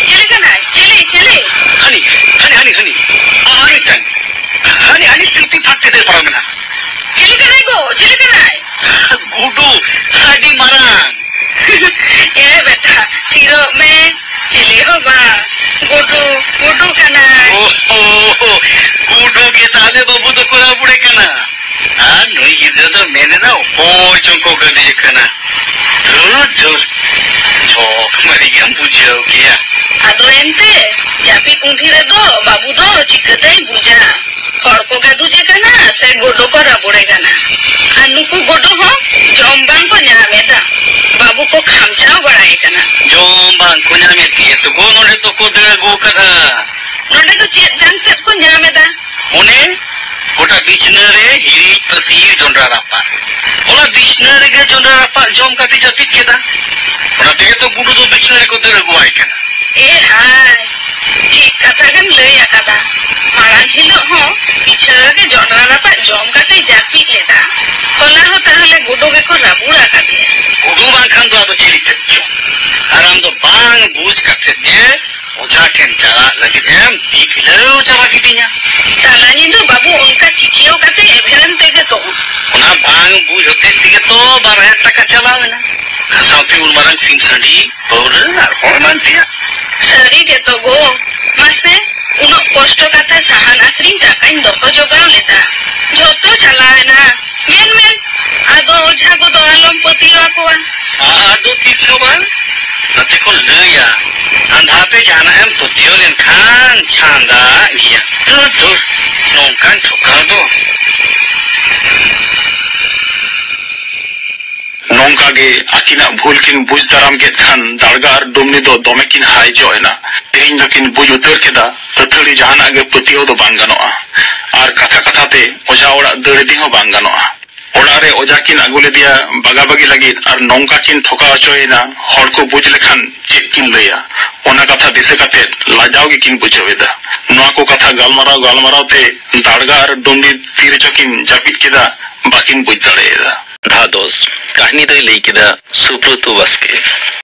ᱪᱮᱫ ᱞᱮᱠᱟ ᱪᱚᱝ ᱠᱚ ᱜᱟᱹᱰᱤ ᱠᱟᱱᱟ᱾ ᱫᱷᱩᱨ, ᱫᱷᱩᱨ᱾ ᱡᱚᱠ ᱢᱟᱹᱨᱤ ᱜᱮᱢ ᱵᱩᱡᱷᱟᱹᱣ ᱠᱮᱭᱟ᱾ ᱟᱫᱚ ᱮᱱᱛᱮ, ᱡᱟᱹᱯᱤᱫ ᱩᱸᱫᱷᱤ ᱨᱮᱫᱚ ᱵᱟᱹᱵᱩ ᱫᱚ ᱪᱤᱠᱟᱹᱛᱮᱭ ᱵᱩᱡᱟ? ᱦᱚᱲ ᱠᱚ ᱜᱟᱹᱫᱩᱡᱮ ᱠᱟᱱᱟ ᱥᱮ ᱜᱚᱰᱚ ᱠᱚ ᱨᱟᱵᱚᱲᱮ ᱠᱟᱱᱟ? ᱟᱨ ᱱᱩᱠᱩ ᱜᱚᱰᱚ ᱦᱚᱸ ᱡᱚᱢ ᱵᱟᱝ ᱠᱚ ᱧᱟᱢ ᱮᱫᱟ᱾ ᱵᱟᱹᱵᱩ ᱠᱚ ᱠᱷᱟᱢᱪᱟᱣ ᱵᱟᱲᱟᱭᱮ ᱠᱟᱱᱟ᱾ ᱡᱚᱢ ᱵᱟᱝ ᱠᱚ ᱧᱟᱢᱮᱫ ᱛᱮ ᱛᱚᱠᱚ ᱱᱚᱰᱮ ᱫᱚᱠᱚ ᱫᱟᱹᱲ ᱟᱹᱜᱩ ᱟᱠᱟᱫᱼᱟ᱾ ᱱᱚᱰᱮ ᱫᱚ ᱪᱮᱫ ᱡᱟᱝ ᱪᱮᱫ ᱠᱚ ᱧᱟᱢ ᱮᱫᱟ? ᱚᱱᱮ ᱜᱚᱴᱟ ᱵᱤᱪᱷᱱᱟᱹ ᱨᱮ ᱦᱤᱨᱤᱡ ᱯᱟᱹᱥᱤᱨ ᱡᱚᱱᱰᱨᱟ ᱨᱟᱯᱟᱜ᱾ ᱚᱱᱟ ᱵᱤᱪᱷᱱᱟᱹ ᱨᱮᱜᱮ ᱡᱚᱱᱰᱨᱟ ᱨᱟᱯᱟᱜ ᱡᱚᱢ ᱠᱟᱛᱮ ᱡᱟᱹᱯᱤᱫ ᱠᱮᱫᱟ᱾ ᱚᱱᱟ ᱛᱮᱜᱮ ᱛᱚ ᱜᱩᱰᱩ ᱫᱚ ᱵᱤᱪᱷᱱᱟᱹ ᱨᱮᱠᱚ ᱫᱟᱹᱲ ᱟᱹᱜᱩᱣᱟᱭ ᱠᱟᱱᱟ᱾ ᱮ ᱦᱟᱭ, ᱪᱮᱫ ᱠᱟᱛᱷᱟ ᱜᱮᱢ ᱞᱟᱹᱭ ᱟᱠᱟᱫᱟ᱾ ᱢᱟᱲᱟᱝ ᱦᱤᱞᱳᱜ ᱦᱚᱸ ᱵᱤᱪᱷᱱᱟᱹ ᱨᱮᱜᱮ ᱡᱚᱱᱰᱨᱟ ᱨᱟᱯᱟᱜ ᱡᱚᱢ ᱠᱟᱛᱮ ᱡᱟᱹᱯᱤᱫ ᱞᱮᱫᱟ᱾ ᱦᱚᱞᱟ ᱦᱚᱸ ᱛᱟᱦᱞᱮ ᱜᱩᱰᱩ ᱜᱮᱠᱚ ᱨᱟᱵᱩᱲ ᱟᱠᱟᱫᱮᱭᱟ᱾ ᱜᱩᱰᱩ ᱵᱟᱝᱠᱷᱟᱱ ᱫᱚ ᱟᱫᱚ ᱪᱤᱞᱤ ᱛᱮᱫ ᱪᱚ? ᱟᱨ ᱟᱢ ᱫᱚ ᱵᱟᱝ ᱵᱩᱡᱽ ᱠᱟᱛᱮ ᱜᱮ ᱚᱡᱷᱟ ᱴᱷᱮᱱ ᱪᱟᱞᱟᱜ ᱞᱟᱹᱜᱤᱫ ᱮᱢ ᱛᱤ ᱯᱷᱤᱞᱟᱹᱣ ᱪᱟᱵᱟ ᱠᱤᱫᱤᱧᱟ᱾ ᱛᱟᱞᱟ ᱧᱤᱫᱟᱹ ᱵᱟᱹᱵᱩ ᱚᱱᱠᱟ ᱠᱤᱠᱤᱭᱟᱹᱣ ᱠᱟᱛᱮ ᱮᱵᱷᱮᱱ ᱛᱮᱜᱮ ᱛᱚ᱾ ᱚᱱᱟ ᱵᱟᱝ ᱵᱩᱡᱽ ᱦᱚᱛᱮᱡ ᱛᱮᱜᱮ ᱛᱚ ᱵᱟᱨ ᱦᱟᱡᱟᱨ ᱴᱟᱠᱟ ᱪᱟᱞᱟᱣ ᱮᱱᱟ᱾ ᱥᱟᱶᱛᱮ ᱩᱱ ᱢᱟᱨᱟᱝ ᱥᱤᱢ ᱥᱟᱺᱰᱤ, ᱯᱟᱹᱣᱨᱟᱹ ᱟᱨ ᱦᱚᱸ ᱮᱢᱟᱱ ᱛᱮᱭᱟᱜ᱾ ᱥᱟᱹᱨᱤ ᱜᱮᱛᱚ ᱜᱳ, ᱢᱟᱥᱮ, ᱩᱱᱟᱹᱜ ᱠᱚᱥᱴᱚ ᱠᱟᱛᱮ ᱥᱟᱦᱟᱱ ᱟᱹᱠᱷᱨᱤᱧ ᱴᱟᱠᱟᱧ ᱫᱚᱦᱚ ᱡᱚᱜᱟᱣ ᱞᱮᱫᱟ, ᱡᱷᱚᱛᱚ ᱪᱟᱞᱟᱣ ᱮᱱᱟ᱾ ᱢᱮᱱ, ᱢᱮᱱ, ᱟᱫᱚ ᱚᱡᱷᱟ ᱠᱚᱫᱚ ᱟᱞᱚᱢ ᱯᱟᱹᱛᱭᱟᱹᱣ ᱟᱠᱚᱣᱟ᱾ ᱟᱫᱚ ᱛᱤᱥ ᱦᱚᱸ ᱵᱟᱝ᱾ ᱱᱟᱛᱮ ᱠᱚ ᱞᱟᱹᱭᱟ, ᱟᱸᱫᱷᱟ ᱛᱮ ᱡᱟᱦᱟᱱᱟᱜ ᱮᱢ ᱯᱟᱹᱛᱭᱟᱹᱣ ᱞᱮᱱᱠᱷᱟᱱ ᱪᱷᱟᱸᱫᱟᱜ ᱜᱮᱭᱟ᱾ ᱫᱷᱩᱨ, ᱫᱷᱩᱨ, ᱱᱚᱝᱠᱟᱱ ᱴᱷᱚᱠᱟᱣ ᱫᱚ᱾ ᱱᱚᱝᱠᱟ ᱜᱮ ᱟᱹᱠᱤᱱᱟᱜ ᱵᱷᱩᱞ ᱠᱤᱱ ᱵᱩᱡᱽ ᱫᱟᱨᱟᱢ ᱠᱮᱫ ᱠᱷᱟᱱ ᱫᱟᱲᱜᱟ ᱟᱨ ᱰᱩᱢᱱᱤ ᱫᱚ ᱫᱚᱢᱮ ᱠᱤᱱ ᱦᱟᱭ ᱡᱚᱜ ᱮᱱᱟ᱾ ᱛᱮᱦᱮᱧ ᱫᱚᱠᱤᱱ ᱵᱩᱡᱽ ᱩᱛᱟᱹᱨ ᱠᱮᱫᱟ, ᱟᱹᱛᱷᱟᱹᱲᱤ ᱡᱟᱦᱟᱱᱟᱜ ᱜᱮ ᱯᱟᱹᱛᱭᱟᱹᱣ ᱫᱚ ᱵᱟᱝ ᱜᱟᱱᱚᱜᱼᱟ᱾ ᱟᱨ ᱠᱟᱛᱷᱟ ᱠᱟᱛᱷᱟ ᱛᱮ ᱚᱡᱷᱟ ᱚᱲᱟᱜ ᱫᱟᱹᱲ ᱤᱫᱤ ᱦᱚᱸ ᱵᱟᱝ ᱜᱟᱱᱚᱜᱼᱟ᱾ ᱚᱲᱟᱜ ᱨᱮ ᱚᱡᱷᱟ ᱠᱤᱱ ᱟᱹᱜᱩ ᱞᱮᱫᱮᱭᱟ ᱵᱟᱜᱟ ᱵᱟᱜᱤ ᱞᱟᱹᱜᱤᱫ, ᱟᱨ ᱱᱚᱝᱠᱟ ᱠᱤᱱ ᱴᱷᱚᱠᱟᱣ ᱦᱚᱪᱚᱭᱮᱱᱟ᱾ ᱦᱚᱲ ᱠᱚ ᱵᱩᱡᱽ ᱞᱮᱠᱷᱟᱱ ᱪᱮᱫ ᱠᱤᱱ ᱞᱟᱹᱭᱟ? ᱚᱱᱟ ᱠᱟᱛᱷᱟ ᱫᱤᱥᱟᱹ ᱠᱟᱛᱮ ᱞᱟᱡᱟᱣ ᱜᱮᱠᱤᱱ ᱵᱩᱡᱷᱟᱹᱣ ᱮᱫᱟ᱾ ᱱᱚᱣᱟ ᱠᱚ ᱠᱟᱛᱷᱟ ᱜᱟᱞᱢᱟᱨᱟᱣ ᱜᱟᱞᱢᱟᱨᱟᱣ ᱛᱮ ᱫᱟᱲᱜᱟ ᱟᱨ ᱰᱩᱢᱱᱤ ᱛᱤ ᱨᱮᱪᱚ ᱠᱤᱱ ᱡᱟᱹᱯᱤᱫ ᱠᱮᱫᱟ, ᱵᱟᱹᱠᱤᱱ ᱵᱩᱡᱽ ᱫᱟᱲᱮᱭᱟᱫᱟ᱾ ᱫᱷᱟᱫᱚᱥ᱾ ᱠᱟᱹᱦᱱᱤ ᱫᱚᱭ ᱞᱟᱹᱭ ᱠᱮᱫᱟ ᱥᱩᱵᱨᱚᱛᱚ ᱵᱟᱥᱠᱮ᱾